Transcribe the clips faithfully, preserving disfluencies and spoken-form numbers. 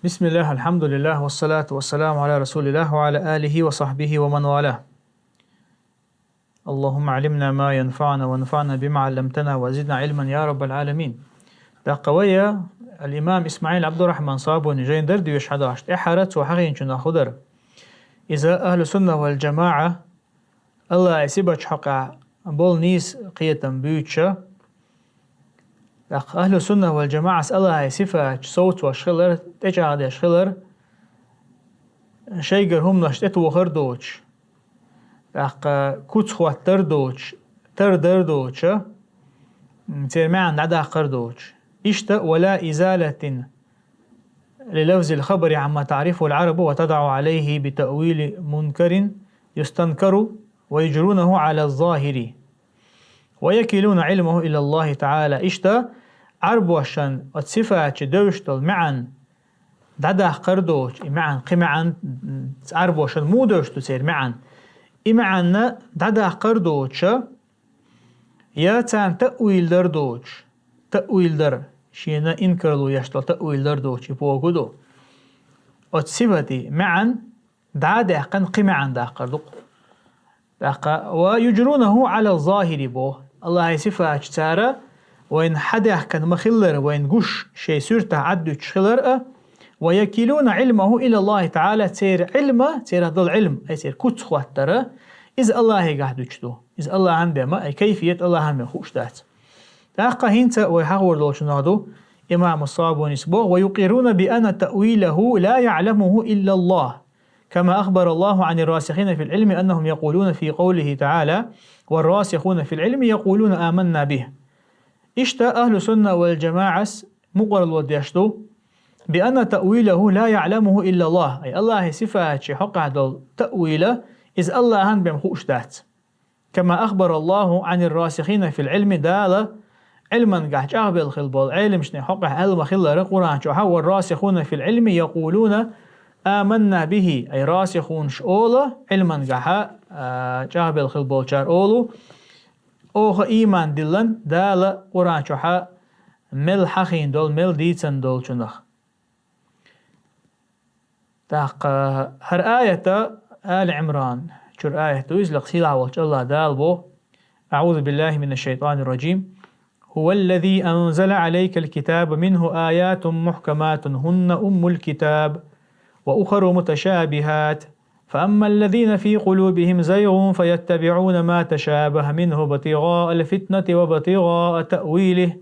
بسم الله، الحمد لله، والصلاة والسلام على رسول الله وعلى آله وصحبه ومن والاه. اللهم علمنا ما ينفعنا وانفعنا بما علمتنا وزدنا علما يا رب العالمين. ТӀаккха вай ал-имам Исмаил Абдурахман Сабуни жайн дар дуьйш хьадаш тӀехьара цо хьахийначунах хӀу дар. Иза ахлу сунна вал джамаӀа Аллахьа сибача хьокъехь болу нийса кхетам буьйцуша, тӀаккха ахлу сунна вал джамаӀас Аллахьа сифаташ совцош хилар, тӀечӀагӀдеш хилар, шайгара хӀуманаш тӀетохар доцуш, тӀаккха куц хӀоттар доцуш, тардар доцуша, м, церан маьӀна дӀадаккхар доцуш. Иштта, ولا إزالة للفظ الخبر عما تعرفه العرب وتضع عليه بتأويل منكر يستنكر ويجرونه على الظاهر ويكلون علمه إلى الله تعالى. Иштта, Ӏарбошна оцу сифатчу девзаш долу маьӀна дӀадаккхар доцуш, и маьӀна, кхин маьӀна, м, Ӏарбошна муха девзаш ду церан маьӀна, и маьӀна дӀадаккхар доцуша, я царна таъвил дар доцуш, таъвил дар, шена инкарло еш долу таъвил дар доцуш и боху ду. Оцу сифатан маьӀна дӀа а даьккхина, кхин маьӀна даккхар ду-кх. ТӀаккха, ويجرونه على الظاهر боху. Аллахьа сифаташ цара вайна хьадаьхкина ма-хиллара, вайна гуш шайн суьртахь Ӏаддуьтуш хилар а, ويكلون علمه إلى الله تعالى, церан Ӏилма, церан долу Ӏилма, ай церан куц хӀоттар а, иза Аллахьегахь дуьтуш ду. Иза Аллахьан бен ма, ай кайфият Аллахьан бен хууш дац. ТӀаккха хӀинца вай хьахор долчунах ду, имам Сабунис боху: ويقرون بأن تأويله لا يعلمه إلا الله، كما أخبر الله عن الراسخين في العلم أنهم يقولون في قوله تعالى: والراسخون في العلم يقولون آمنا به. Иштта ахлу сунна вал джамаӀас мукъарло деш ду, بأن تأويله لا يعلمه إلا الله, ай Аллахьа сифаташ хьокъехь долу таъвила, иза Аллахьан бен хууш дац. كما أخبر الله عن الراسخين في العلم, Дала Ӏилмангахь чӀагӀбелла хилла болу Ӏеламчийн хьокъехь аьлла ма-хиллара Къуръан чохь а: والراسخون في العلم يقولون آمنا به, ай расихунаш олу Ӏилмангахьа, а, чӀагӀбелла хилла болчара олу: оха ийман диллина Дала Къуръан чохь а мел хьахийна долу, мел дийцина долчунах. ТӀаккха хӀара аят а Али Ӏимран чуьра аят ду иза, лекха сийлахь волчу Аллахь Дала боху: أعوذ بالله من الشيطان الرجيم. هو الذي أنزل عليك الكتاب منه آيات محكمات هن أم الكتاب وأخر متشابهات فأما الذين في قلوبهم زيغ فيتبعون ما تشابه منه ابتغاء الفتنة وابتغاء تأويله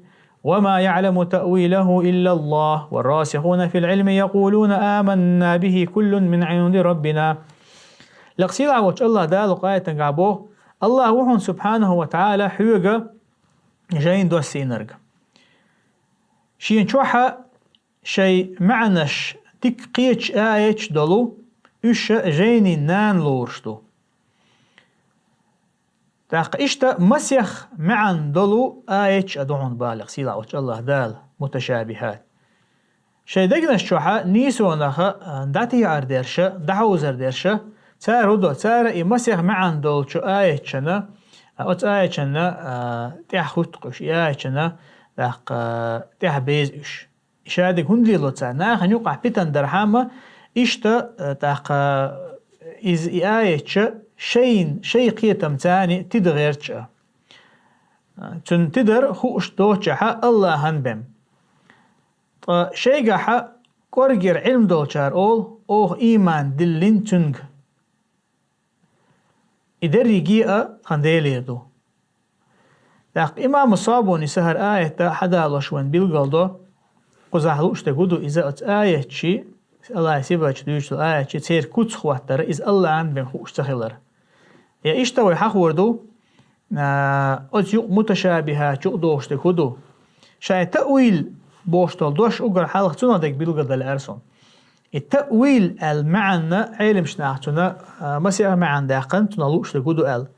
وما يعلم تأويله إلا الله والراسخون في العلم يقولون آمنا به كل من عند ربنا. Лекха сийлахь волчу Аллахь Дала кху аятангахь боху: Аллахь ву хьуна, субхьанаху ва таӀала, хьоьга жайна доссийнарг. Шен чохь а шайн маьӀнаш дика кхеташ аяташ долу, уьш жайнин нана лоруш ду. ТӀаккха иштта масех маьӀна долу аяташ а ду хьуна боху лекха сийлахь волчу Аллахь Дала, муташабихат. Шайн дегнаш чохь а нийсонах а дӀатеӀар дерш а, дӀахьовзар дерш а, цара хӀу до, цара и масех маьӀна долчу аяташна, а, оцу аяташна, а, тӀаьхьахӀуьтту уьш, и аяташна, тӀаккха, тӀаьхьа беза уьш. И шадерг хӀунда лело цара? Нахана юкъахь питана дархьама, иштта, а, тӀаккха, иза и аяташ шайн, шайн кхетам царна тида гӀерташ а. Цуьнан тидар хууш доцчахь а Аллахьан бен. Ткъа шайгахь а кӀоргера Ӏилма долчара олу: оха ийман диллина цуьнга. И дерриге а тхан Делера ду. ТӀаккха имам Сабуни сахар аятта хьадалош вайн билгалдо, кхузахь лууш дерг хӀу ду иза оцу аятчи, Аллахьа сибача дуьйцу аятчи, церан куц хӀоттара, иза Аллахьан бен хууш ца хилар. Я иштта вай хьахор ду, а, оцу юкъа муташабихат юкъа дохуш дерг хӀу ду? Шайн таъвил бохуш долу дош угар хьалха цунах дерг билгалдала аьлла суна. И таъвил аьлла маьӀна Ӏеламчу наха цуьнан, а, масех маьӀна даьккхина, цунах лууш дерг хӀу ду аьлла.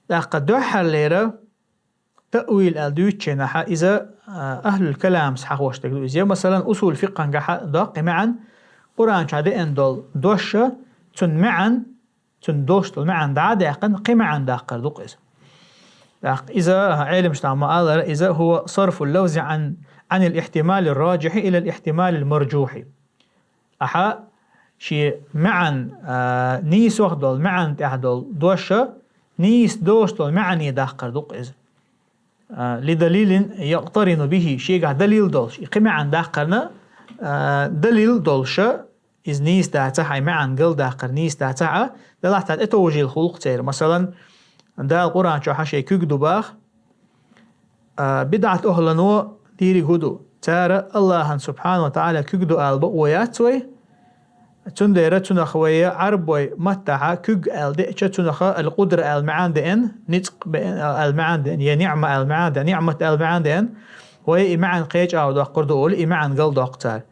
ТӀаккха дуьххьарлера таъвил аьлла дуьйцучу хенахь иза, а, ахлул каламас хьахош дерг ду иза. Я, масалан, усул фикъхьангахь а доккху маьӀна, Къуръан чохь деана долу дош а, цуьнан маьӀна, цуьнан долуш долу маьӀна дӀа а даьккхина, кхин маьӀна даккхар ду-кх иза. ТӀаккха иза, Ӏеламчу наха ма-аллара, иза هو صرف اللفظ عن، عن الاحتمال الراجح إلى الاحتمال المرجوح. Ахьа ши маӀан, а, нийсох долу, маӀан тӀехь долу доша, нийса дош долу маӀане даккхар ду иза. А, «لدليل يقترن به», шегахь далил долуш. И кхин маӀан даккхарна, а, далил долуша, иза нийса дацахь, хьайн маӀан гал даккхар нийса дацахь, а, делахь цхьа тӀетовжийла хул-кх церан. Масалан, Дала Къуръан чохь шайн куьг ду баха, а, бидӀат охӀлано дийриг хӀун ду? Цара Аллахьан субхьана ва таӀала куьг ду ала бакъо яц вай. Цундела цунах вай Ӏарбой маттахьа куьг аьлла деача, цунах ал-къудра аьлла маӀан деана, ницкъ бе-, аьлла маӀан деана, я ниӀма аьлла маӀан деана, ниӀмат аьлла маӀан деана, вай и маӀан кхечӀагӀа доккхур ду олий, и маӀан гал доккху цара.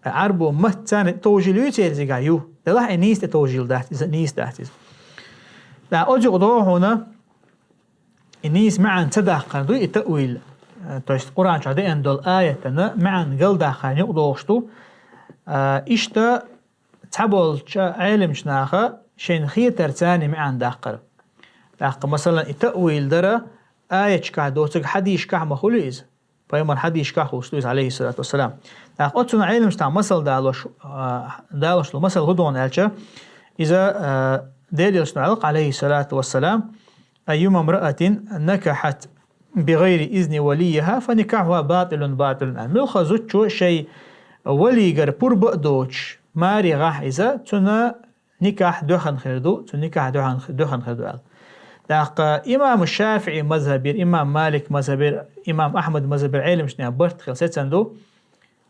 Ӏарбо матт царна тӀетовжийла юй церан, цигахь ю. Делахь и нийса тӀетовжийла дац, иза нийса дац иза. ТӀаккха оцу юкъа догӀу хьуна, и нийса маӀан ца даккхар ду и таъвил. Э, то есть Къуръан чохь деана долу аятана маӀан гал даккхарна юкъа догӀуш ду. Э, иштта цхьаболчу Ӏеламчу наха шайна хетар царна маӀан даккхар. ТӀаккха, масалан, и таъвил дара аяташкахь доцург, хьадисашкахь ма хуьлу иза. Пайхамар хьадисашкахь хуьлуш ду иза, алейхиссалату вассалам. ТӀаккха оцу Ӏеламчу наха масал далош, а, далош долу масал хӀун ду аьлча, иза, а, Делан Элчано аьлла-кх, алейхиссалату вассалам: «أيما امرأة نكحت بغير إذن وليها فنكاحها باطل باطل». Муьлхха зудчо шайн валигара пурба а доцуш маре гӀахь иза, цуьнан никахь доьхна хир ду, цуьнан никахь доьхна, доьхна хир ду аьлла. ТӀаккха имам ШафиӀи мазхабера, имам Малик мазхабера, имам Ахьмад мазхабера Ӏеламчу наха барт хилла сецна ду,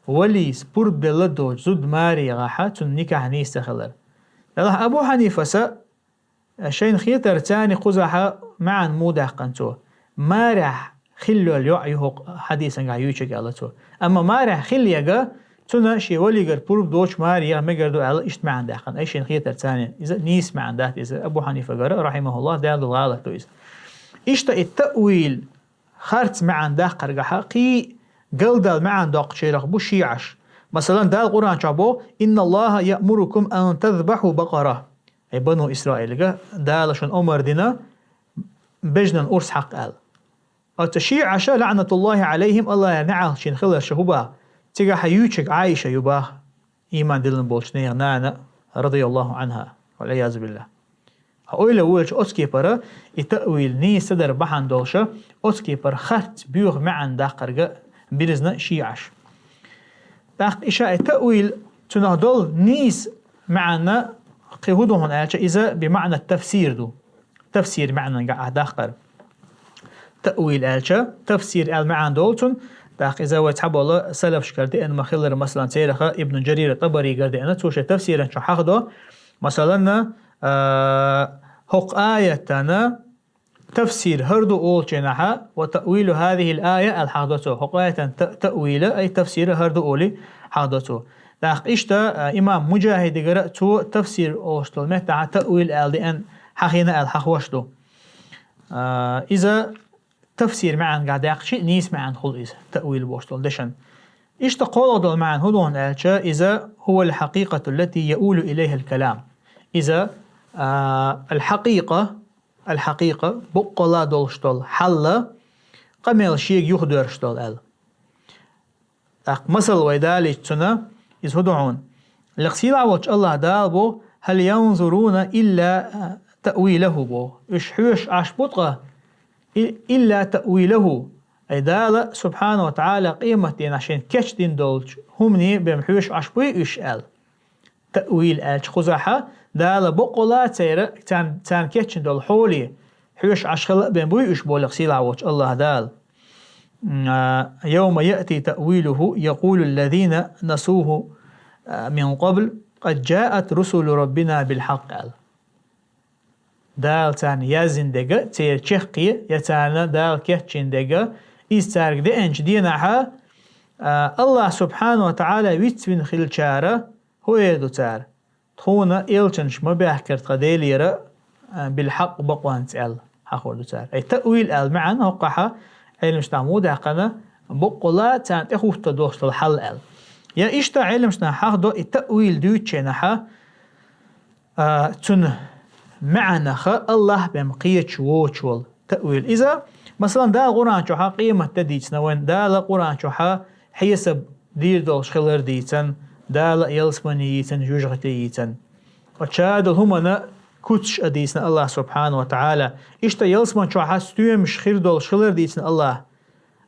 валийс пурба белла доцуш зуда маре гӀахь, цуьнан никахь нийса ца хилар. Делахь Абу Хьанифаса шайна хетар царна кхузахь маьӀна муха даьккхина цо. Марехь хилла йолу йоӀ ю хӀокху хьадисангахь юьйцург аьлла цо. Амма марехь хилла яга, цуьнан шен валигара пурба доцуш маре яха мегар ду аьлла, иштта маьӀна даьккхина. Ай шайна хетар царна. Иза нийса маьӀна дац иза. Абу Хьанифагара, рахьимахуллахӀ, Дала долу гӀалат ду иза. Иштта и таъвил, харц маьӀна даккхаргахьа, кхин галдала маьӀна доккхучарах бу шиӀаш. Масалан, Дала Къуръан чохь боху: «إن الله يأمركم أن تذبحوا بقرة». Ай, бану Исраилга, Дала шуна омар дина бежнан урс хьакха аьлла. Оцу шиӀаша, лаӀнатуллахӀи Ӏалайхим, Аллахьера неӀалт шайна хиларша, хӀун баха? Цигахь юьйцург Ӏайша ю баха, ийман диллина болчу нехан нана, радияллахӀу Ӏанха, валӀиязу биллахӀ. Хьо ойла волчу оцу кепара, и таъвил нийса ца дар бахьана долуша, оцу кепара харц боьха маьӀна даккхарга бирзина шиӀаш. ТӀаккха иша и таъвил, цунах долу нийса маьӀна кхин хӀун ду хьуна аьлча, иза бимаъна тафсир ду. Тафсир маьӀнангахь ахь даккхар. Таъвил аьлча, тафсир аьлла маьӀна долу цунна, тӀаккха иза вай цхьаболу салафашкара деана ма-хиллара, масалан, цераха Ибн Джарир ТӀабаригара деана, цо шайн тафсиран чу хьахдо, масалан, а, хӀокху аятана тафсир хӀара ду олученахьа, «وتأويل هذه الآية» аьлла хьахдо цо. ХӀокху аятан та-, таъвила, ай тафсира хӀара ду олий хьахдо цо. ТӀаккха иштта, а, имам Муджахидигара цо тафсир олуш долу меттахьа таъвил аьлла деана, хьахийна аьлла хьахош ду. А, иза тафсир маьӀнангахь даьккхича, нийса маьӀна хуьлу иза, таъвил бохуш долу дешан. Иштта кхоалгӀа долу маьӀна хӀун ду хьуна аьлча, иза «هو الحقيقة التي يؤول إليها الكلام». Иза, а, аль-хьакъикъа, аль-хьакъикъа, боккъала долуш долу хьалла, къамел шега юхадоьрзуш долу аьлла. ТӀаккха масал вай далийча цуьнан, иза хӀун ду хьуна? Лекха сийлахь волчу Аллах Дала боху: «هل ينظرون إلا تأويله», боху. Уьш хьоьжуш Ӏаш бу ткъа, и-, «إلا تأويله». Ай Дала, субхьана ва таӀала, къематдийнахь шайна кечдина долчу хӀумане бен хьоьжуш Ӏаш буй уьш аьлла. Таъвил аьлча кхузахьа, Дала боккъала церан, царна, царна кечдина долу хьоле хьоьжуш Ӏаш хила а бен буй уьш, боху лекха сийлахь волчу Аллах Дала. М, а, «يوم يأتي تأويله يقول الذين نسوه، а, من قبل قد جاءت رسل ربنا بالحق», аьлла. Дала царна яздина дерг церан чаккхе, я царна Дала кечйина дерг, иза цаьрга деанчу денахьа, а, Аллах субхьана ва таӀала вицвина хилчара, хӀун эр ду цара? Тхуна элчанаш ма баьхкира тхан Делера, а, биль-хьакъ, бакъонца аьлла, хьахор ду цара. Ай таъвил аьлла маьӀна хӀокхахьа, Ӏеламчу наха муха даьккхина, боккъала царна тӀехӀуттадо долуш долу хьал аьлла. Я иштта Ӏеламчу наха хьахдо и таъвил дуьйцученахьа, а, цуьнан маьӀнаха Аллах бен кхеташ воцуш волу таъвил. Иза, масалан, Дала Къуръан чохьа къемат де дийцина вайн, Дала Къуръан чохьа хьесап дийр долуш хилар дийцина, Дала ялсмани йийцина, жожагӀате йийцина. Оцу чадолу хӀуманна куцаш а дийцина Аллах субхьанаху ва тагӀала. Иштта ялсмани чохь а стоьмаш хир долуш хилар дийцина Аллах.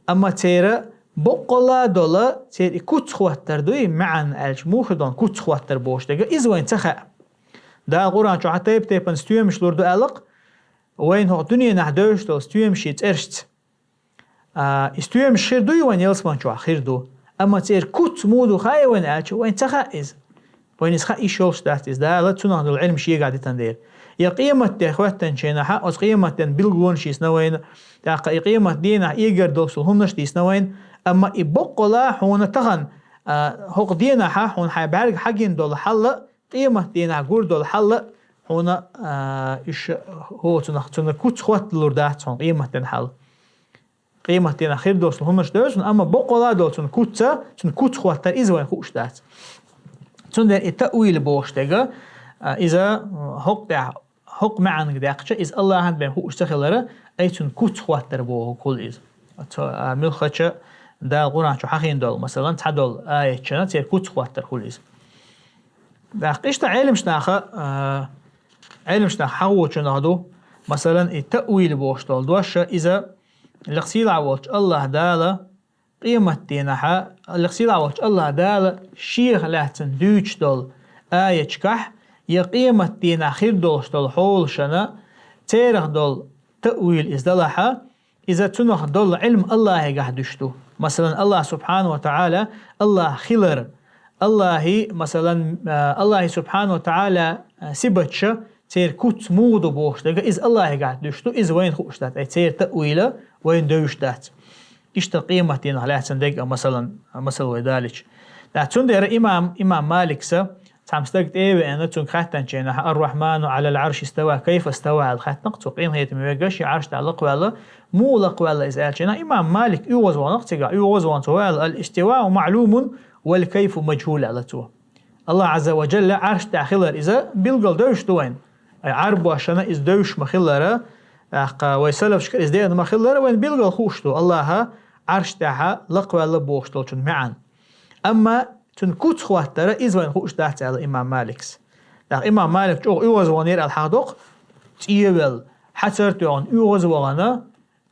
Амма церан боккъала а долу, церан и куц хӀоттар дуй, маьӀна аьлча, муха дон куц хӀоттар бохуш дерг, иза вайна ца хаьа. Дала Къуръан чохь а тайп-тайпана стоьмаш лур ду аьлла-кх, вайна хӀокху дуьненахь девзаш долу стоьмашийн цӀерашца. А, и стоьмаш хир дуй вайна ялсмани чохь? Хир ду. Амма церан куц муха ду хаьий вайна аьлча, вайна ца хаьа иза. Вайна иза хаа йиш йолуш дац иза, Дала цунах долу Ӏилма шегахь дитина дела. Я къематде хӀоьттинчу хенахь, оцу къематден билгалонаш йийцина вайна, тӀаккха и къематдийнахь эгар долуш долу хӀуманаш дийцина вайна, амма и боккъала хьуна тахана, а, хӀокху дийнахь хьуна хьайн бӀаьрг хьагина долу хьал а, къематдийнахь гур долу хьал а хьуна, а, уьш хӀоцунах, цуьнан куц хӀотталур дац хьуна къематден хьал. Къематдийнахь хир долуш долу хӀуманаш девза хьуна, амма боккъала а долу цуьнан куц а, цуьнан куц хӀоттар, иза вайна хууш дац. Цундела и таъвил бохуш дерг, а, иза, м, хӀокху тӀехь, хӀокху маьӀниг даьккхича, иза Аллахьан бен хууш ца хилар, ай цуьнан куц хӀоттар бохург хуьлу иза. Цо, а, муьлххачу Дала Къуръан чу хьахийна долу, масалан, цхьадолу аятчана церан куц хӀоттар хуьлу иза. ТӀаккха иштта Ӏеламнаха, а, Ӏеламнаха хьахочунах ду, масалан, и таъвил бохуш долу дош, иза лекха сийлахь волчу Аллах Дала къематдийнахьа, лекха сийлахь волчу Аллах Дала шех лаьцна дуьйцуш долу аятчкахь, я къематдийнахь хир долуш долу хьолашна, церах долу таъвил иза далахьа, иза цунах долу Ӏилма Аллахьигахь дуьш ду. Масалан, Аллах субхьанаху ва тагӀала, Аллах хилар, Аллахьи, масалан, а, Аллахьи субхьанаху ва тагӀала, а, сибатша, церан куц муха ду бохуш дерг, иза Аллахьигахь дуьш ду, иза вайна хууш дац, ай церан таъвила вайна девзаш дац. Иштта къематдийнах лаьцна дерг а, масалан, масал вай далича. ТӀаккха цундела имам, имам Маликса, цхьамма стаг тӀе а веана, цуьнга хаьттинчу хенахь, «Ар-Рахьману Ӏалал Ӏарши става, кайфа става?» аьлла хаьттина-кх цо, къинхетаме верг а, шен Ӏарш тӀехь лакхаваьлла, муха лакхаваьлла иза аьллачу хенахь, имам Малик оьгӀазвахана-кх цигахь, оьгӀазвахана цо аьлла, «Ал-истивау маълумун, вал кайфу мажхӀул», аьлла цо. Аллах Ӏазза ва Джалла Ӏарш тӀехь хилар иза билггал девзаш ду вайна. Ай Ӏарбошна иза девзаш ма-хиллара, тӀаккха вай салафашкара иза деана ма-хиллара, вайна билггал хууш ду Аллаха Ӏарш тӀехь лакхаваьлла бохуш долчун маьӀна. Амма цуьнан куц хӀоттар, иза вайна хууш дац, аьлла имам Маликс. ТӀаккха имам Малик чӀогӀа оьгӀазваханера аьлла хьахдо-кх, цӀе а велла, хьацар а тоьхна оьгӀазвахана,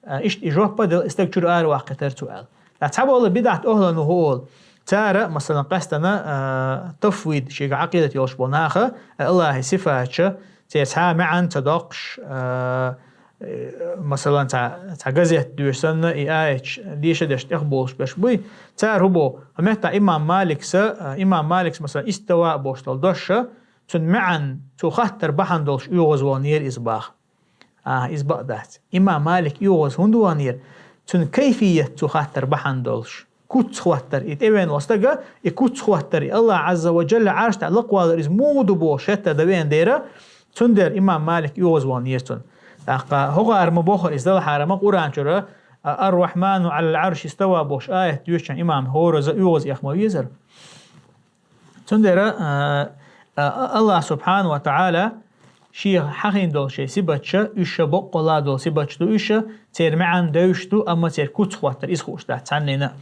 а, иштта и жоп а делла, и стаг чуьра араваккхийтира цо аьлла. ТӀаккха цхьаболу бидӀат ахӀлан хӀу олу. Цара, масалан, къаьстина, а, тафвид шега Ӏакъидат йолуш болу наха, а, Аллахьи сифатша, церан цхьа а маьӀна ца доккхуш, а, э, масалан, цхьа, цхьа газет доьшу санна, и аяташ деша деш тӀехболуш берш буй. Цара хӀу боху, хӀу меттахь имам Маликса, а, имам Маликс, масалан, истава а бохуш долу доша, цуьнан маьӀна цо хаттар бахьана долуш оьгӀазваханера иза баха. А, иза бакъ дац. Имам Малик оьгӀаз хӀунда ваханера? Цуьнан кайфият цо хаттар бахьана долуш. Куц хӀоттар. И тӀевеана волу стага, и куц хӀоттар. И Аллах Ӏазза ва Джалла Ӏарш тӀехь лакхавалар иза муха ду бохуш хаттар дан веана дера, цундела имам Малик оьгӀаз ваханера цунна. ТӀаккха хӀокхара ма бохура иза далахьара ма Къуръан чуьра, а, «Ар-Рахьману Ӏалал Ӏарши става» бохуш аят доьшучун имам хӀораза оьгӀаз эхма везара. Цундела, а, а, Аллах субхьанаху ва тагӀала шех хьахийна долу шайн сибатша, уьш ша боккъала долу сибатш ду, уьш ша церан маьӀна девзаш ду, амма церан куц хӀоттар иза хууш дац цхьаннена.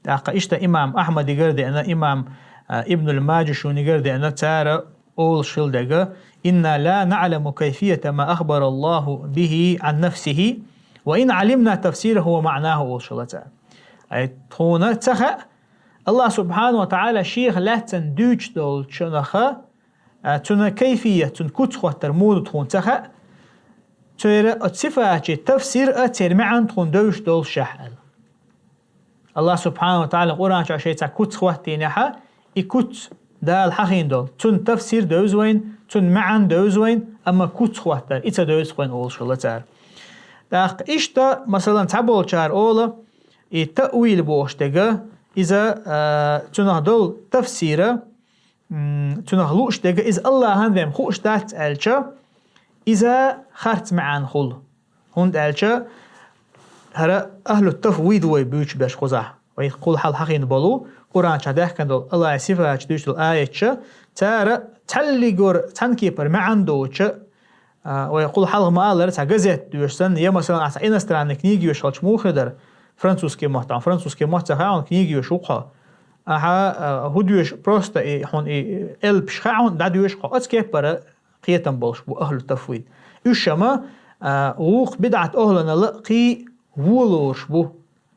ТӀаккха иштта имам Ахьмадигара деана, имам, а, Ибнуль Маджишунигара деана, цара олуш хила дерг: «Инна ла наӀламу кайфията ма ахбараллаху бихи Ӏан нафсихи, ва ин Ӏалимна тафсираху ва маӀнаху», олуш хила цара. Ай, тхуна ца хаьа, Аллах субхьанаху ва тагӀала шех лаьцна дуьйцуш долчунаха, а, цуьнан кайфият, цуьнан куц хӀоттар муха ду тхуна ца хаьа, церан оцу сифатийн тафсир а, церан маьӀна тхуна девзаш долуш шехь аьлла. Аллах субхьанаху ва тагӀала Къуръан чохь шайн цхьа куц хӀоттийнехьа, и куц Дала хьахийна долу. Цуьнан тафсир девза вайна, цуьнан маьӀна девза вайна, амма куц хӀоттар, и ца девза вайна олуш хила цара. ТӀаккха иштта, масалан, цхьаболчара ола, и таъвил бохуш дерг, иза, а, цунах долу тафсира, м, цунах лууш дерг, иза Аллахьан вен хууш дац аьлча, иза харц маьӀна хуьлу. ХӀунда аьлча хӀара ахӀлу тафвид вай буьйцуш берш кхузахь. Вай кхул хьал хьахийна болу, Къуръан чохь даьхкина долу Аллахьан сифаташ дуьйцуш долу аятша, цара цхьаллигора цхьана кепара маьӀна доцуча, а, вай кхул хьалха ма-аллара, цхьа газет доьшу санна, я, масалан, ахьа цхьа иностранный книга йоьшу хилча муха хир дара, французский мотт, французский мотт ца хаьа хьуна, книга йоьшу ву-кх хьо. Ахьа, а, хӀу доьшу, просто и хьуна и элпаш хаьа хьуна, дӀадоьшу хьо, оцу кепара кхетам болуш бу ахӀлу тафвид. Уьш-м, а, вукху бидӀат ахӀланал а кхин вон лоруш бу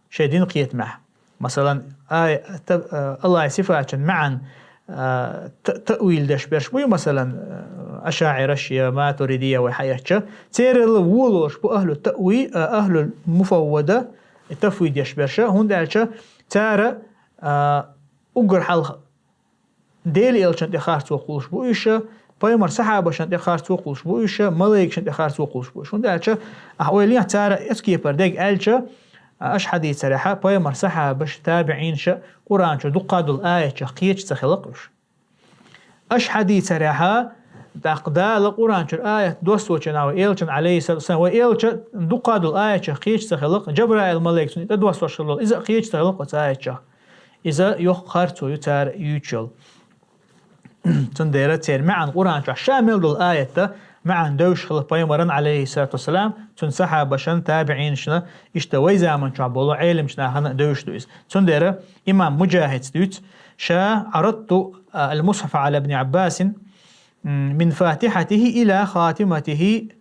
шайн динан кхетамехь. Масалан, ай, та-, а, Аллахьан сифаташан маьӀна, а, та-, таъвил деш берш буй, масалан, а, ашаӀираш я матуридия вай хьаэцча, церал а вон лоруш бу ахӀлу таъви-, а, ахӀлу муфаввада, и тафвид деш берш, хӀунда аьлча цара, а, уггар хьалха Делан элчанна тӀе харцо кхуллуш бу уьш, пайхамар сахьабашна тӀе харцо кхуллуш бу уьш, малайкашна тӀе харцо кхуллуш бу уьш. ХӀунда аьлча ахьа ойла йича, цара оцу кепара дерг аьлча, а, аша хьадийцарехь, пайхамар сахьабаш, табиӀинаш Къуръан чуьра дуккха долу аятех кхеташ ца хилла-кх уьш. Аша хьадийцарехь, тӀаккха Дала Къуръан чуьра аят доссочу хенахь вай элчанна, Ӏалайхиссалату вассалам, вай элча дуккха долу аятех кхеташ ца хилла-кх, Джабраил малайка цунна тӀедоссош хилла, иза а кхеташ ца хилла-кх оцу аятех. Иза йоккха харцо ю цара юьйцуш йолу. Цундела церан маьӀна Къуръан чохь ша мел долу аятан маьӀна девзаш хилла пайхамаран, Ӏалайхиссалату вассалам, цуьнан сахьабашан, табиӀинашна, иштта вай заман чохь болу Ӏеламчу нахана а девзаш ду иза. Цундела имам Муджахида дуьйцу, ша Ӏарадту, а, ал-мусхьафа Ӏала ибни Ӏаббасин, м, мин фатихьатихи ила хатиматихи,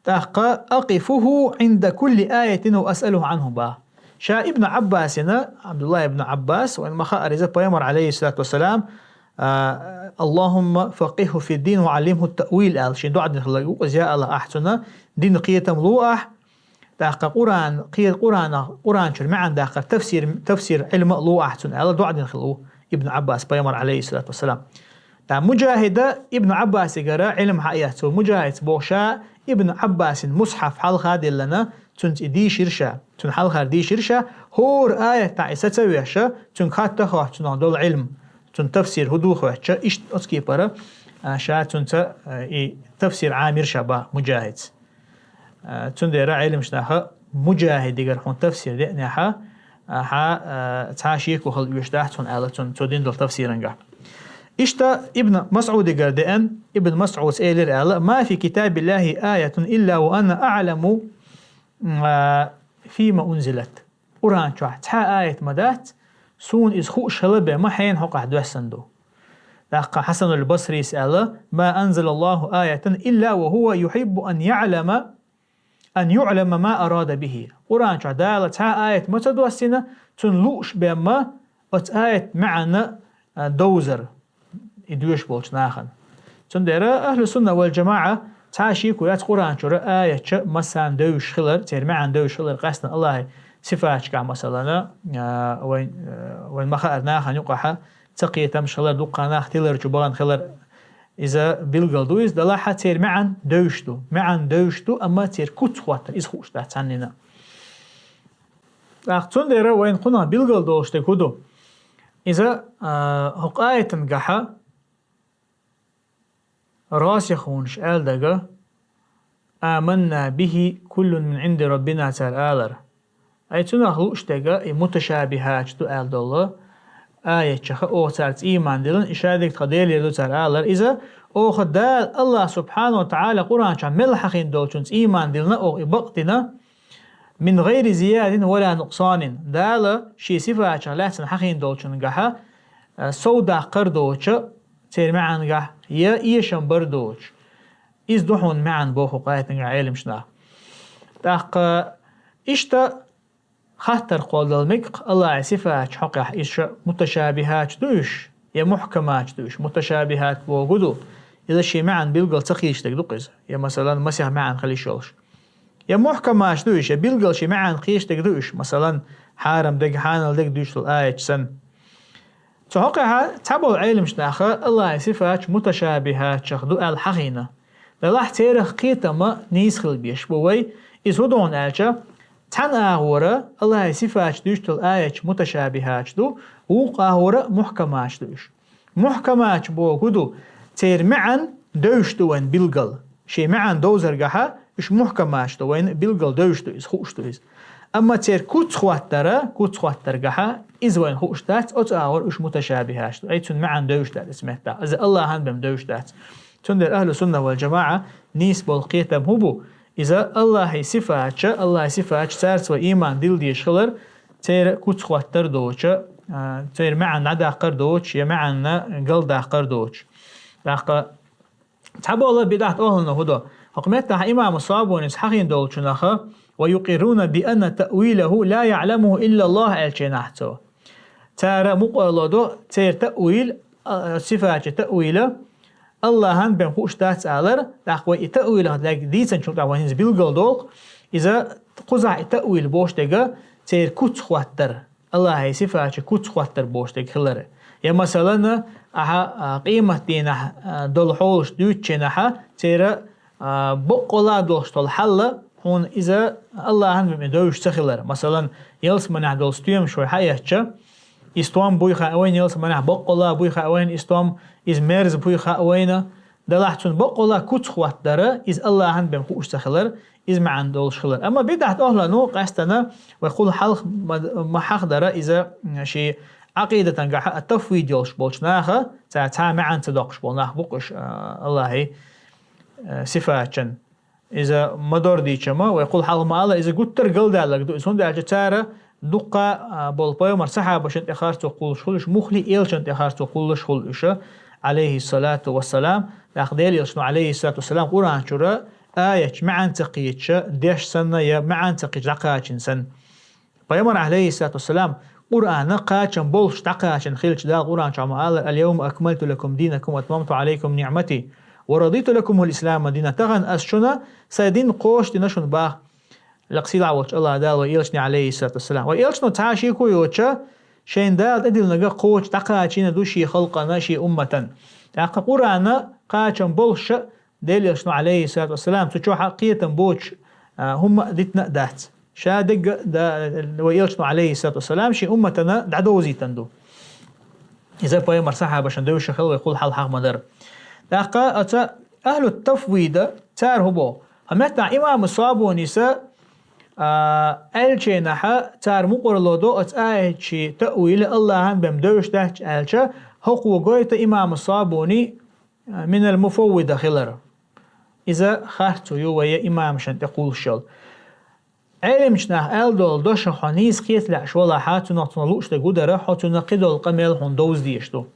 тӀаккха акъифуху Ӏинда кулли аятин ва асъалуху Ӏанху бах. Ша Ибн Ӏаббасина, Ӏабдуллахь ибн Ӏаббас, вайн ма хаара иза пайхамар, Ӏалайхиссалату вассалам, а, Аллахумма факкъихху фиддин ва Ӏаллимху таъвил аьлла, шен доӀа дина хилла ву иза, я Аллахь, ахь цунна динан кхетам ло ахь, тӀаккха Къуръан, кхе-, Къуръанах, Къуръан чуьра маьӀна даккхар, тафсир, тафсир Ӏилма а ло ахь цунна аьлла, доӀа дина хилла ву Ибн Ӏаббас пайхамар, Ӏалайхиссалату вассалам. ТӀаккха Муджахида Ибн Ӏаббасигара Ӏилма хьаэцна, Муджахида боху ша Ибн Ӏаббасин мусхьаф хьалха а диллина, цуьнца и дийшира ша, цуьнан хьалхара дийшира ша, хӀора аятехь и саца а веш, цуьнга хатта а хоттуш цунах долу Ӏилма, цуьнан тафсир хӀун ду а хоьттуш, иштта оцу кепара, а, ша цуьнца, а, и тафсир Ӏамийра ша бах Муджахида. А, цундела Ӏеламчу наха Муджахидигара хьуна тафсир деанехь, а, хьан, а, цхьа а шеко хила оьшуш дац хьуна аьлла, цунна цо дина долу тафсирангахь. Иштта Ибн МасӀудигара деана, Ибн МасӀуда элира аьлла: «Ма фи китабиллахи аятун илла ва ана а'ламу, а, фима унзилат». Къуръан чохь цхьа а аят ма дац, суна иза хууш хила бен ма хьенан хьокъехь доьссина ду. ТӀаккха Хьасанул Басрис аьлла: «Ма анзалаллаху аятан илла ва хува юхиббу ан я'лама, ан ю'лама ма арада бихи». Къуръан чохь Дала цхьа а аят ма ца доссина, цунна лууш бен ма оцу аят маьӀна, а, довзар и доьшуш болчу нахана. Цундела Ахьлу Сунна вал Джамаъа цхьа а шеко яц Къуръан чуьра аяташ массарна девзаш хилар, церан маьӀна девзаш хилар, къаьстина Аллахьан сифаташкахь, масалана, а, вайн, а, вайн ма хаара нахана юкъахь ца кхетамаш хилар, дуккха нах тилар чу бахана хилар, иза билгал ду иза, делахь а церан маьӀна девзаш ду. МаьӀна девзаш ду, амма церан куц хӀоттар, иза хууш дац цхьаннена. ТӀаккха цундела вайна кхунах билгал долуш дерг хӀун ду? Иза, а, хӀокху аятангахь расихунаш аьлла дерг: «Аманна бихи куллун мин Ӏинди Раббина», цара алар. Ай, цунах лууш дерг и муташабихьаташ ду аьлла долу аятех оха цаьрца ийман диллина, и шадерг тхан Делера ду цара алар. Иза оха Дала, Аллахь субхьанаху ва таӀала Къуръан чохь мел хьахийна долчунца ийман диллина, оха и бакъдина, «мин гӀайри зиядин ва ла нукъсанин», Дала шен сифатех лаьцна хьахийна долчунгахь, а, сов даккхар доцуш, церан маьӀнагахь, я эшам бар доцуш. Иза ду хьуна маьӀна боху кхетанга Ӏеламчу наха. ТӀаккха иштта хаттар кхолладала мега-кх Аллахьан сифаташ хьокъехь, иза ша муташабихьаташ ду уьш, я мухькаматаш ду уьш. Муташабихьат бохург ду, иза шен маьӀна билгал ца кхеташ дерг ду-кх иза, я, масалан, масех маьӀна хила йиш йолуш. Я мухькаматаш ду уьш, я билгал шен маьӀна кхеташ дерг ду уьш, масалан, хьарам дерг, хьанал дерг дуьйцуш долу аяташ санна. Цу хьокъехь цхьаболу Ӏеламчу наха Аллахьан сифаташ муташабихьатех ду аьлла хьахийна. Делахь церах кхетам нийса хила безаш бу вай. Иза хӀун ду хьуна аьлча, цхьана агӀора Аллахьан сифаташ дуьйцуш долу аяташ муташабихьаташ ду, вукху агӀора мухькаматаш ду уьш. Мухькаматаш бохург ду, церан маьӀна девзаш ду вайна билгал. Шен маьӀна довзаргахь уьш мухькаматаш ду, вайна билгал девзаш ду иза, хууш ду иза. Амма церан куц хӀоттар, куц хӀоттаргахь иза вайна хууш дац, оцу агӀор уьш муташабихьаташ ду. Ай, цуьнан маьӀна девзаш дац иза меттахь. Иза Аллахьан бен девзаш дац. Цундела Ахьлу Сунна вал ДжамаӀа нийса болу кхетам хӀун бу? Иза Аллахьан сифаташ, Аллахьан сифаташ цаьрца вай ийман дилла дезаш хилар, церан куц хӀоттар доцуш, а, церан маьӀна дӀадаккхар доцуш, я маьӀна галдаккхар доцуш. ТӀаккха цхьабола бидӀат охӀлана хӀу до. ХӀокху меттахь имам Сабунис хьахийна долчунаха: «ويقرون بأن تأويله لا يعلمه إلا الله», аьллачийнахь цо. Цара мукъарло до, церан таъвил, а, сифатчу таъвила, Аллахьан бен хууш дац алар, тӀаккха вай и таъвилах дерг дийцинчул тӀаьхьа вайн хӀинца билгал долу, иза кхузахь и таъвил бохуш дерг церан куц хӀоттар, Аллахьан сифатчу куц хӀоттар бохуш дерг хилар. Я, масалан, ахьа, а, къематдийнахь, а, долу хьолаш дуьйцучийнахьа, церан, а, баккъалла долуш долу хьалла, хьуна иза Аллахьан бен девзаш ца хилар. Масалан, ялсаманехь долу стоьмаш вай хьаэцча, и стом буй хаьа вайна ялсаманехь, баккъалла буй хаьа вайна и стом, иза мерза буй хаьа вайна. Делахь цунна баккъалла куц хӀоттар, иза Аллахьан бен хууш ца хилар, иза маьӀна долуш хилар. Амма бидӀат охӀлана къаьстина вай кхул хьалха ма, ма хьахадара иза, м, ши Ӏакъидатан гахьа а тафвид йолуш болчу наха, цара цхьа маьӀна ца доккхуш болу нах бу-кх уьш, а, Аллахьан, а, сифатчун. Иза ма дордийча ма, вай кхул хьалха ма ала, иза гуттар а галдаьлларг ду иза, хӀунда аьлча цара дуккха, а, болу пайхамар сахьабашна тӀе харцо кхуллуш хуьлу уьш, муххале элчанна тӀе харцо кхуллуш хуьлу уьш, алейхиссалату вассалам, тӀаккха Делан элчано, алейхиссалату вассалам, Къуръан чуьра аятчу маьӀна ца кхеташ, деш санна я маьӀна ца кхеташ дӀакхачийна санна. Пайхамар, алейхиссалату вассалам, Къуръана кхачам болуш дӀакхачийна хилча, Дала Къуръан чохь ма аллара: «اليوم أكملت لكم دينكم وأتممت عليكم نعمتي ورضيت لكم الإسلام دينا». Тахана ас шуна сайн дин кхочушдина шуна баха. Лекха сийлахь волчу Аллах Дала вай элчане, алейхиссалату вассалам. Вай элчано цхьа шеко йоцуш, шайна Дала тӀедиллинарг кхочуш дӀакхачийна ду шен халкъана, шен умматана. ТӀаккха Къуръана кхачам болуш а Делан элчано, алейхиссалату вассалам, цу чохь а кхетам боцуш, а, хӀумма а дитина а дац. Ша дерг а да, вай элчано, алейхиссалату вассалам, шен умматана дӀадовзийтина ду. Иза пайхамар сахьабашна девзаш хилла вай кхул хьалха хьахма дара. ТӀаккха оцу ахӀлу тафвида цара хӀу боху? ХӀокху меттехь имам Сабуниса, а, аьллачийнахьа цара мукъарло до оцу аятчийн таъвила Аллахьан бен девзаш дац аьлча, хӀокхо гойту имам Сабуни, а, минал муфаввида хилар. Иза харцо ю вай имамашна тӀе кхуллуш йолу. Ӏелимчу наха аьлла долу дош хьо нийса кхета лаьаш валахьа, цунах цунах лууш дерг хӀу дара, хьо цунна кхидолу къамел хьуна довза дезаш ду.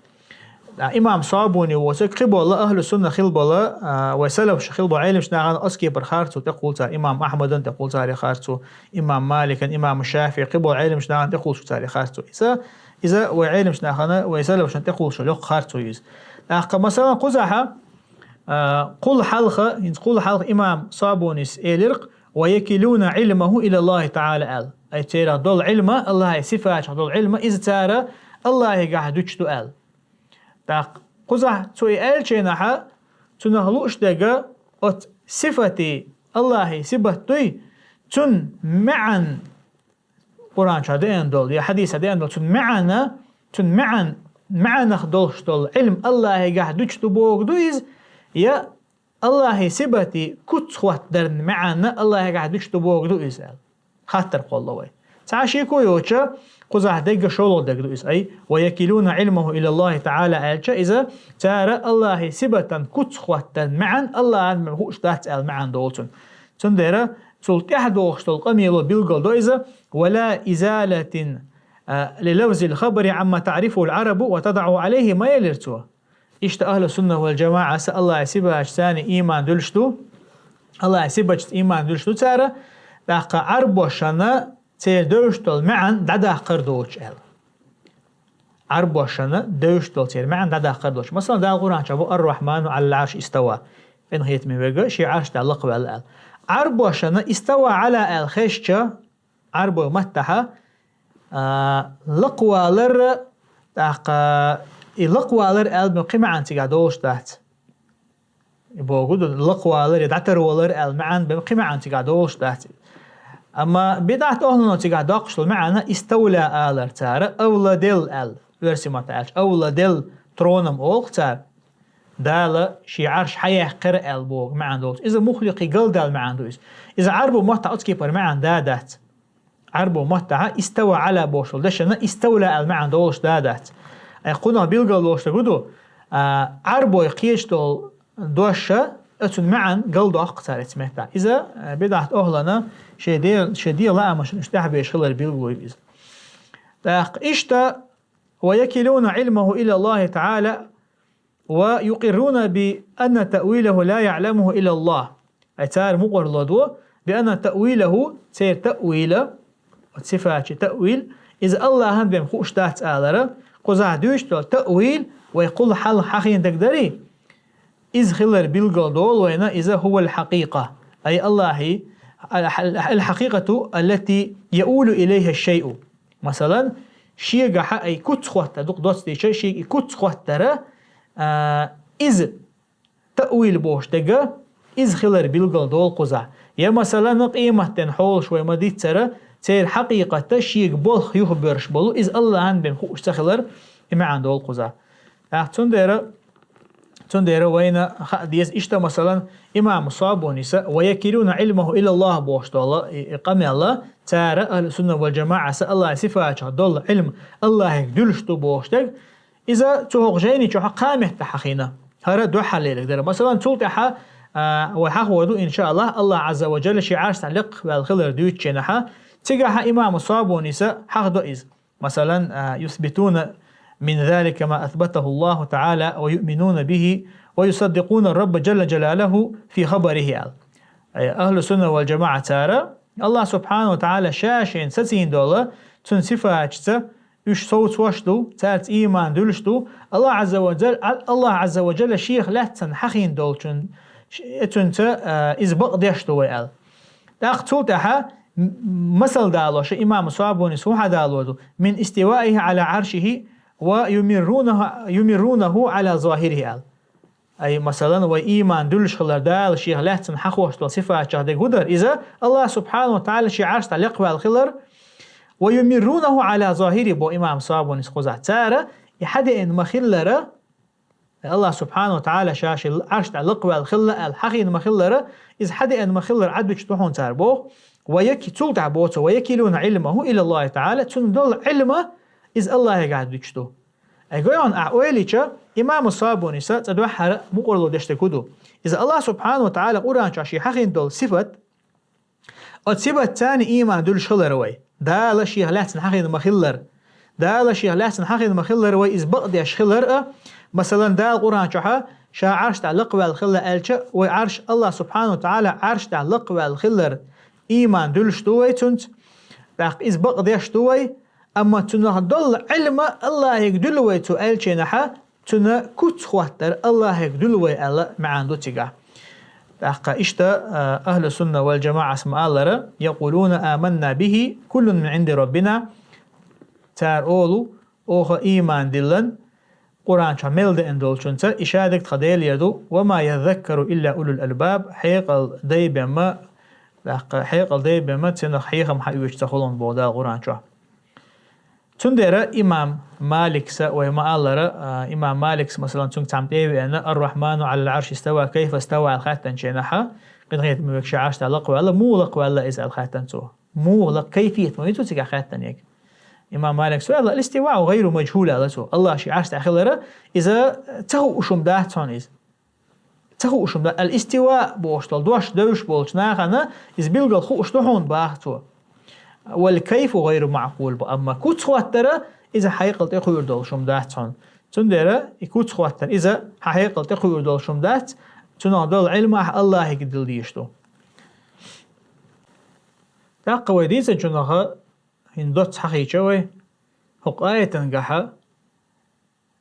Ткъа имам Сабуни воцург кхиболу ахӀлу сунна хила болу, а, вай салафаш хила болу Ӏелимчу нахана оцу кепара харцо тӀе кхуллу цара, имам Ахьмадан тӀе кхуллу цара харцо, имам Маликан, имам ШафиӀи, кхиболу Ӏелимчу нахана тӀе кхуллуш цара харцо. Иза, иза вай Ӏелимчу нахана, вай салафашна тӀе кхуллуш йолу йоккха харцо ю иза. ТӀаккха, масалан, кхузахьа, а, кхул хьалха, хӀинца кхул хьалха имам Сабунис элира-кх: «ويكلون علمه إلى الله تعالى», аьлла. Ай, церах долу Ӏилма, Аллахьан сифатех долу Ӏилма, иза цара Аллахьигахь дуьтуш ду аьлла. ТӀаккха кхузахь цо и аьллачийнахьа, цунах лууш дерг оцу сифатийн, Аллахьан сибат дуй, цуьнан маьӀна Къуръан чохь деана долу, я хьадисехь деана долу, цуьнан маьӀна, цуьнан маьӀна, маьӀнах долуш долу Ӏилма Аллахьигахь дуьтуш ду бохург ду иза, я Аллахьан сибатийн куц хӀоттаран маьӀна Аллахьигахь дуьтуш ду бохург ду иза аьлла. Хаттар кхоллало вай. Цхьа шеко йоцуш, кхузахь дерг а шолгӀа дерг ду иза. Ай, «ويكلون علمه إلى الله تعالى» аьлча, иза цара Аллахьан сибатан куц хӀоттаран маьӀна Аллахьан бен хууш дац аьлла маьӀна долу цуьнан. Цундела цул тӀаьхьа догӀуш долу къамело билгал до иза: «ولا إزالة، а, للفظ الخبر عما تعرفه العرب وتضعه عليه», ма элира цо. Иштта ахӀлу сунна вал жамаӀа аса Аллахьан сибаташца ийман дуьллуш ду, Аллахьан сибаташца ийман дуьллуш ду цара, тӀаккха Ӏарбошна церан девзаш долу маьӀна дӀадаккхар доцуш аьлла. Ӏарбошна девзаш долу церан маьӀна дӀадаккхар доцуш. Масалан, Дала Къуръан чохь бу: «الرحمن على العرش استوى». Къинхетаме верг шен Ӏарш тӀехь лакхаваьлла аьлла. Ӏарбошна «استوى على» аьлла хезча, Ӏарбойн маттахьа, а, лакхавалар, тӀаккха и лакхавалар аьлла бен кхин маьӀна цигахь долуш дац. И бохург ду, лакхавалар я дӀатарвалар аьлла маьӀна бен кхин маьӀна цигахь долуш дац. Амма бидӀат охӀлано цигахь доккхуш долу маьӀна «иставла» алар цара, «овладел» аьлла, оьрсийн маттахь аьлча, «овладел троном» олу-кх цара. Дала шен Ӏарш хьаяьккхира аьлла бохург маьӀна долуш. Иза муххале кхин галдаьлла маьӀна ду иза. Иза Ӏарбойн маттахь оцу кепара маьӀна да дац. Ӏарбойн маттахьа «истава Ӏала» бохуш долу дешна «иставла» аьлла маьӀна долуш да дац. Ай, кхунах билгал долуш дерг хӀу ду, а, Ӏарбойн кхеташ долу дош а, оцун маьӀна галдоккху цара оцу меттехь. Иза, а, бидӀат охӀлана шен де-, шен дегӀан лаамашна уьш тӀаьхьабеш хилар билгало ю иза. ТӀаккха иштта ويكلون علمه إلى الله تعالى ويقرون بأن تأويله لا يعلمه إلا الله. Ай цара мукъарло до, بأن تأويله, церан таъвил, оцу сифатан таъвил, иза Аллахьан бен хууш дац алара, кхузахь дуьйцуш долу таъвил, вай кхул хьал хьахийна дагадара, иза хилар билгал долу вайна, иза هو الحقيقة. Ай Аллахьи, الحقيقة التي يؤول إليها الشيء. Масалан, шегахьа ай куц хоттар, дукха доццуьйтуш, шега и куц хоттара, а, иза таъвил бохуш дерг, иза хилар билгал долу кхузахь. Я, масалан, къематден хьолаш вай ма-дийццара, церан хьакъикъата шега болх юхабоьрзуш болу, иза Аллахьан бен хууш ца хилар, и маьӀна долу кхузахь. ТӀаккха цундела, цундела вайна хаа деза иштта, масалан, имам Сабунис а, ويكلون علمه إلى الله бохуш долу и, и къамел а, цара, ахьлу сунна вал джамаӀас а, Аллахьан сифатех долу Ӏилма Аллахьега дуьллуш ду бохуш дерг, иза цу хӀокху жайни чохь кхаа меттехь хьахийна. ХӀара дуьххьарлериг дара. Масалан, цул тӀаьхьа, а, вай хьахор ду, иншааллахь, Аллахь Ӏазза ва джалла шен Ӏаршна лекха ваьлла хилар дуьйцучу хенахь, цигахь имам Сабунис а хьахадо иза. Масалан, а, يثبتون من ذلك ما أثبته الله تعالى ويؤمنون به ويصدقون الرب جل جلاله في خبره аьлла. Ай, ахьлу сунна вал джамаӀа цара, Аллахь субхьанаху ва таӀала ша шена сацийна долу, цуьнан сифаташца уьш совцош ду, цаьрца ийман дуьллуш ду, Аллахь Ӏазза ва Джал-, Аллахь Ӏазза ва Джалла шех лаьцна хьахийна долчун, ш-, цуьнца, а, иза бакъдеш ду вай аьлла. ТӀаккха цул тӀаьхьа м-, масал далош имам Сабунис хӀун хьадало ду: من استوائه على عرشه ويمرونه، يمرونه على ظاهره аьлла. Ай, масалан, вай ийман дуьллуш хилар Дала шех лаьцна хьахош долу сифатех дерг хӀун дара? Иза Аллахь субхьанаху ва таӀала шен Ӏаршна тӀехь лекха ваьлла хилар, ويمرونه على ظاهره боху имам Сабунис кхузахь. Цара и хьадеана ма-хиллара, Аллахь субхьанаху ва таӀала ша шен Ӏаршна тӀехь лекха ваьлла хилла аьлла хьахийна ма-хиллара, иза хьадеана ма-хиллара Ӏадуьтуш ду хьуна цара боху. Ва яки-, цул тӀаьхьа боху цо, ويكلون علمه إلى الله تعالى, цуьнан долу Ӏилма иза Аллахьегахь дуьтуш ду. Ай, гой хьуна, ахь ойла йича, имам Сабунис а цкъа дуьххьара мукъарло деш дерг хӀун ду? Иза Аллахь субхьанаху ва таӀала Къуръан чохь шен хьахийна долу сифат, оцу сифатца царна ийман дуьллуш хилар вай. Дала шех лаьцна хьахийна ма-хиллара. Дала шех лаьцна хьахийна ма-хиллара вай иза бакъдеш хилар а, масалан, Дала Къуръан чохь ша Ӏаршна тӀехь лекха ваьлла хилла аьлча, вай Ӏарш, Аллахь субхьанаху ва таӀала Ӏаршна тӀехь лекха ваьлла хилар ийман дуьллуш ду вай цуьнца, тӀаккха иза бакъдеш ду вай, амма цунах долу Ӏилма Аллахьега дуьллу вай цо аьллачу хенахь, цуьнан куц хоттар Аллахьега дуьллу вай аьлла маьӀна ду цигахь. ТӀаккха иштта, а, ахьлу сунна вал джамаӀас ма-аллара: يقولون آمنا به كل من عند ربنا. Цара олу: оха ийман диллина Къуръан чохь мел деана долчунца, и шадерг тхан Делера ду, وما يذكر إلا أولو الألباب, хьекъал дай бен ма, тӀаккха хьекъал дай бен ма, цунах хьехам хьаоьцуш ца хуьлу боху Дала Къуръан чохь. Цундела имам Маликс а вай ма-аллара, а, имам Маликс, масалан, цуьнга цхьамма тӀе а веана, الرحمن على العرش استوى كيف استوى аьлла хаьттинчу хенахь, къинхетаме верг шен Ӏаршна тӀехь лекха ваьлла, муха лекха ваьлла иза аьлла хаьттина цо. Муха лекха, кайфият ма ву цо цигахь хаьттинарг. Имам Маликс аьлла, الاستواء غير مجهول аьлла цо. Аллахь шен Ӏаршна тӀехь хилар, иза ца хууш хӀума дац хьуна иза. Ца хууш хӀума дац. Ал-истива бохуш долу дош девзаш болчу нахана иза билггал хууш ду хьуна боху цо. Вал кайфу гӀайру маъкъул боху. Амма куц хоттар, иза хьекъал тӀе кхуьур долуш хӀума дац хьуна. Цундела и куц хоттар, иза хьан хьекъал тӀе кхуьур долуш хӀума дац, цунах долу Ӏилма ахь Аллахьига дилла дезаш ду. ТӀаккха вай дийцинчунах хӀинца доцца хьахийча вай, хӀокху аятангахьа,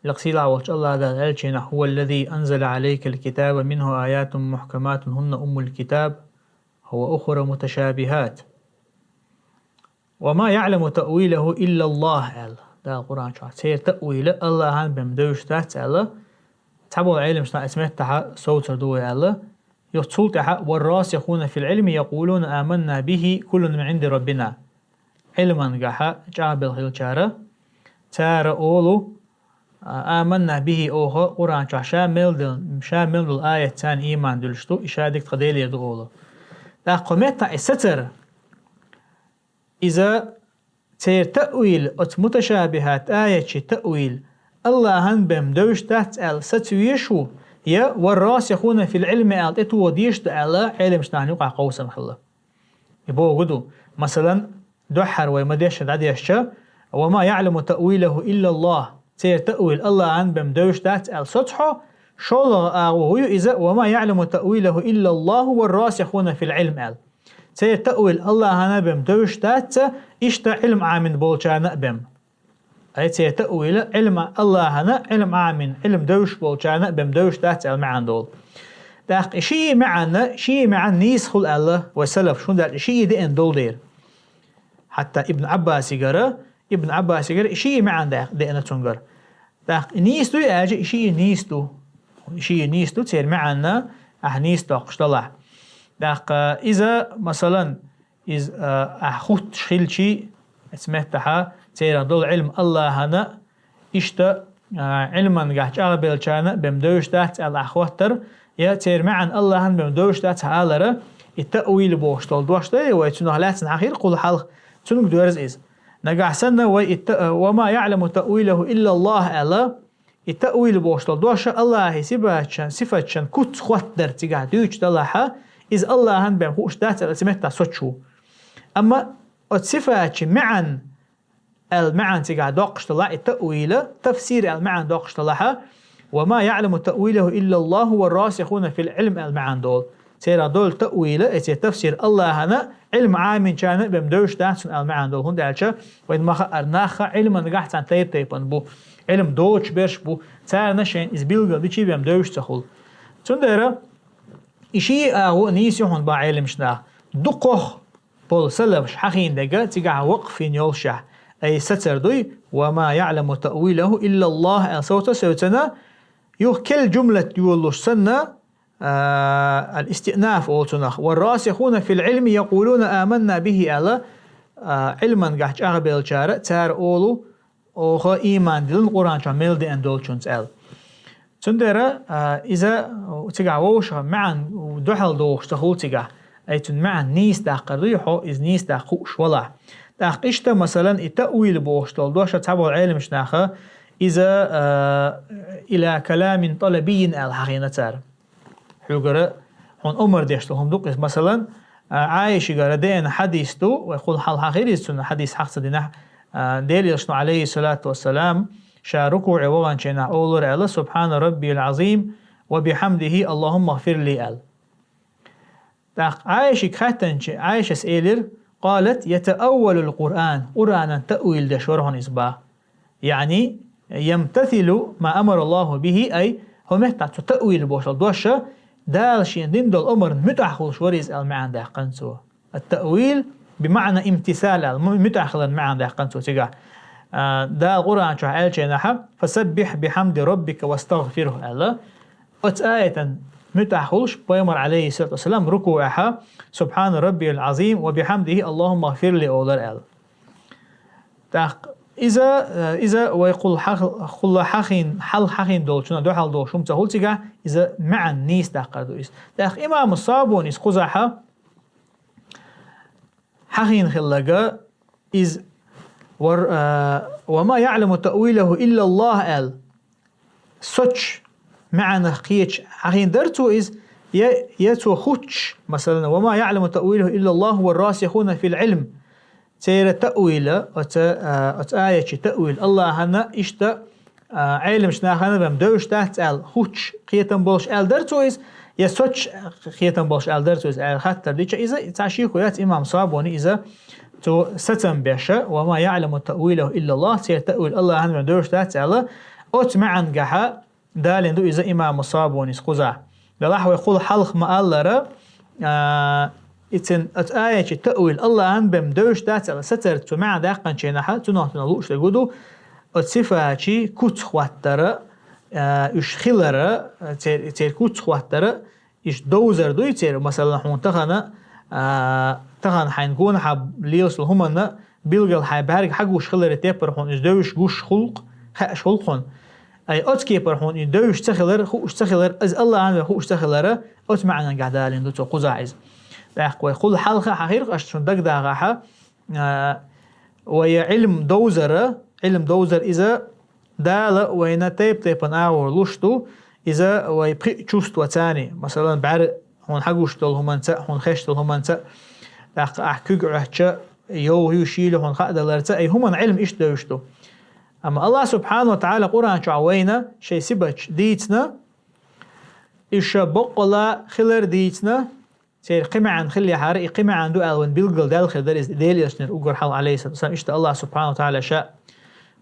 лекха сийлахь волчу Аллахь Дала аьллачу хенахь: هو الذي أنزل عليك الكتاب منه آيات محكمات هن أم الكتاب وأخر متشابهات وما يعلم تأويله إلا الله аьлла Дала Къуръан чохь. Церан таъвил Аллахьан бен девзаш дац аьлла, цхьаболу Ӏеламнаха оцу меттехь совцур ду вай аьлла. Юха цул тӀаьхьа: والراسخون في العلم يقولون آمنا به كل من عند ربنا. Ӏилмангахьа чӀагӀбелла хиллачара, цара олу: «Аманна бихи», оха Къуръан чохь ша мел дел-, ша мел долу аятца ийман дуьллуш ду, и шадерг тхан Делера ду олу. ТӀаккха кху меттахь и сацар, иза церан таъвил, оцу муташабихьат аятийн таъвил, Аллахьан бен девзаш дац аьлла саца везаш ву, я «Варрасихуна фил Ӏилми» аьлла тӀетоха дезаш ду аьлла, Ӏеламчу нахана юкъахь къовсам хилла. И бохург ду, масалан, дуьххьара вай ма-дешшара дӀадешча, «Ва ма яӀламу таъвилаху иллаллах», церан таъвил Аллахьан бен девзаш дац аьлла соцу хьо, шолгӀа агӀо хӀу ю иза: «Ва ма яӀламу таъвилаху иллаллаху ва расихуна фил Ӏилм», аьлла. Церан таъвил Аллахьана бен девзаш дац, иштта Ӏилм Ӏамин болчарна а бен. Ай церан таъвила Ӏилма Аллахьана, Ӏилм Ӏамин, Ӏилм девзаш болчарна а бен девзаш дац аьлла маьӀна долу. ТӀаккха и шиъ маьӀна, шиъ маьӀна нийса хуьлу аьлла вай салаф, хӀунда аьлча и шиъ деана долу дера. Хьатта Ибн Ӏаббасигара, Ибн Ӏаббасигара и шиъ маьӀна де-, деана цуьнгара. ТӀаккха и нийса дуй аьлча, и шиъ нийса ду. И шиъ нийса ду, церан маьӀна ахь нийса доккхуш далахь. ТӀаккха иза, масалан, иза, а, ахь хуттуш хилчий, эцу меттахьа церан долу Ӏилма Аллахьана, иштта, а, Ӏилман гахь чӀагӀбелчарна бен девзаш дац аьлла ахь хоттар, я церан маьӀна Аллахьан бен девзаш дац хьан алара, и таъвил бохуш долу дош дай, вай цунах лаьцна хьахийра кхул хьалха, цунга доьрза иза. Нагахь санна вай и та-, «Ва ма яӀламу таъвилаху иллаллах» аьлла, и таъвил бохуш долу дош Аллахьан сибатчан, сифатчан куц хоттар цигахь дуьйцуш далахьа, иза Аллахьан бен хууш дац аьлла цу меттахь соцуш ву. Амма оцу сифатчи маьӀна аьлла маьӀна цигахь доккхуш далахь, и таъвила, тафсир аьлла маьӀна доккхуш далахьа, «Ва ма яӀламу таъвилаху иллаллаху ва расихуна фил Ӏилм» аьлла маьӀна долу. Церан долу таъвила, эцеран тафсир Аллахьана, Ӏилма Ӏаминчарна а бен девзаш дац цунна аьлла маьӀна долу. ХӀунда аьлча вайн ма хаъара, нахха Ӏилман гахь царна тайп-тайпана бу, Ӏилма доцуш берш бу, царна шайн иза билггал дичий бен девзаш ца хуьлу. Цундела и шиъ агӀо нийса ю хьуна боху Ӏеламчу наха. Дукхох болу салафаш хьахийна дерг цигахь вакъф йина йолушехь, ай сацар дуй, «Ва ма яӀламу таъвилаху иллаллах» аьлла совца-совцана, юха керла жумлат йолуш санна, а, ал-истиънаф олу цунах, «Ва расихуна фил Ӏилми якъулуна аманна бихи» аьлла, а, Ӏилман гахь чӀагӀбелчара, цара олу, оха ийман дилна Къуръан чохь мел деана долчунца аьлла. Цундела, а, иза цигахь вовшах маьӀна дуьхьал дохуш ца хуьлу цигахь. Ай цуьнан маьӀна нийса даккхар дуй хьо, иза нийса даккха хууш валахь. ТӀаккха иштта, масалан, и таъвил бохуш долу дош цхьаболу Ӏеламчу наха, иза, а, «ила каламин талабийин» аьлла хьахийна цара. Хьуьгара хьуна омра деш долу хӀума ду-кх иза. Масалан, а, Ӏайшигара деана хьадис ду, вай кхул хьалха хьахийра иза, цунна хьадис хьаха ца динехь, а, Делан Элчано, алейхиссалату вассалам, ша рукуӀе ваханчу хенахь олура аьлла: «Субхьана раббиял Ӏазим ва бихьамдихи, Аллахумма гӀфирли», аьлла. ТӀаккха Ӏайшига хаьттинчу, Ӏайшас элира: «Къалат ятаъаввалул Къуръан», Къуръанан таъвил деш вара хьуна иза боху. Яъни, «ямтасилу ма амара Аллаху бихи», ай, хӀокху меттехь цу таъвил бохуш долу дош, Дала шена дина долу омрана муьтӀахь хуьлуш вара иза аьлла маьӀна даьккхина цо. Ат-таъвил бимаъна имтисал аьлла, му-, муьтӀахь хиларна маьӀна даьккхина цо цигахь. А, Дала Къуръан чохь аьллачу хенахь: «Фасаббихь бихьамди раббика вастагъфирху», аьлла. Оцу аятан муьтӀахь хуьлуш, пайхамар, алейхиссалату вассалам, рукуӀехь: «Субхьана раббиял Ӏазим ва бихьамдихи, Аллахумма гӀфирли», олар аьлла. ТӀаккха иза, э, иза вай кхул хьах-, кхул хьахийна, хьалха хьахийна долчунна дуьхьал долуш хӀума ца хуьлу цигахь, иза маьӀна нийса даккхар ду иза. ТӀаккха имам Сабунис кхузахь хьахийна хилларг иза вар-, э, «ва ма яӀламу таъвилаху иллаллах» аьлла. Соцуш маьӀнах кхеташ хьахийна дара цо иза, я, я цо хуттуш, масалан: «Ва ма яӀламу таъвилаху иллаллаху ва расихуна фил Ӏилм». Церан таъвила, оцу, а, оцу аятчи таъвил Аллахьана иштта, а, Ӏеламчу нахана бен девзаш дац аьлла, хуттуш кхетам болуш аьлла дара цо иза, я соцуш кхетам болуш аьлла дара цо иза аьлла хаттар дича, иза цхьа шеко яц, имам Сабуни иза цо сацам беша: «Ва ма яӀламу таъвилаху иллаллах», церан таъвил Аллахьана бен девзаш дац аьлла, оцу маьӀнагахьа далийна ду иза имам Сабунис кхузахь. Делахь вай кхул хьалха ма-аллара, а, и цин оцу аятчи таъвил Аллахьана бен девзаш дац аьлла сацар цу маьӀна даьккхинчу хенахь, цунах цунах лууш дерг ду, оцу сифатчий куц хӀоттара, а, уьш хилара, цер-, церан куц хӀоттара, иштта довзар дуй церан, масала, хьуна тахана, а, тахана хьайн гонахьа лелаш долу хӀуманна билггал хьайн бӀаьрг хьагуш хиларе теппара хьуна иза девзаш гуш хуьлу-кх, хаьаш хуьлу-кх хьуна. Ай, оцу кепара хьуна и девзаш ца хилар, хууш ца хилар, иза Аллахьана бен хууш ца хилара, оцу маьӀнагахь далийна ду цо кхузахь иза. ТӀаккха вай кхул хьалха хьахийра-кх аша шуна дагадагӀахьа, а, вай Ӏилма довзара, Ӏилма довзар иза Дала вайна тайп-тайпана агӀор луш ду, иза вай пхи чувство царний, масалан, бӀаьрг хьуна хьагуш долу хӀуманца, хьуна хеш долу хӀуманца, тӀаккха ахь куьг Ӏоьттича, йовхий, шийла хьуна хаа даларца, ай хӀуманна Ӏилма иштта девзаш ду. Амма Аллах субхьанаху ва тагӀала Къуръан чу вайна шоай сибаташ дийцина, уж боккъала хилар дийцина, церан кхин маьӀна хилла яхьара, и кхин маьӀна ду аьлла вайна билггал даьлла хир дара иза Даьла Элчанера уггар хьалха, Ӏалайхи ссалату вассалам. Иштта Аллах субхьанаху ва тагӀала ша,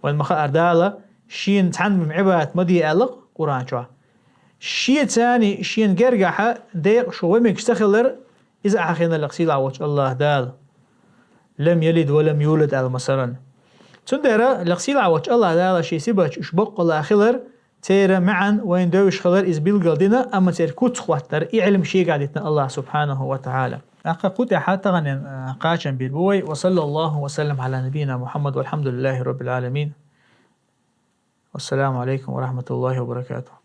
вайна ма хаара, Дала шена цхьанна Ӏибадат ма де аьлла Къуръан чу. Шеца, шена гергахьа декъашхо ва мегаш ца хилар, иза Ӏа хиннар лекха сийлахь волчу Аллах Дала. «Лам ялид ва лам юлад», аьлла, масалан. Цундела лекха сийлахь волчу Аллах Дала шен сибаташ уж боккъала хилар, церан маьӀна вайна девзаш хилар иза билггал дина, амма церан куц хӀоттар, и Ӏилма шегахь дитина Аллах субхьанаху ва тагӀала. ТӀаккха кху тӀехь таханлерчу, а, кхачам бийр бу вай. Ва саллаллаху ва саллам Ӏала набийина Мухьаммад, валхьамдулиллахи раббил Ӏаламин. Вассаламу Ӏалайкум ва рахьматуллахи ва баракатух.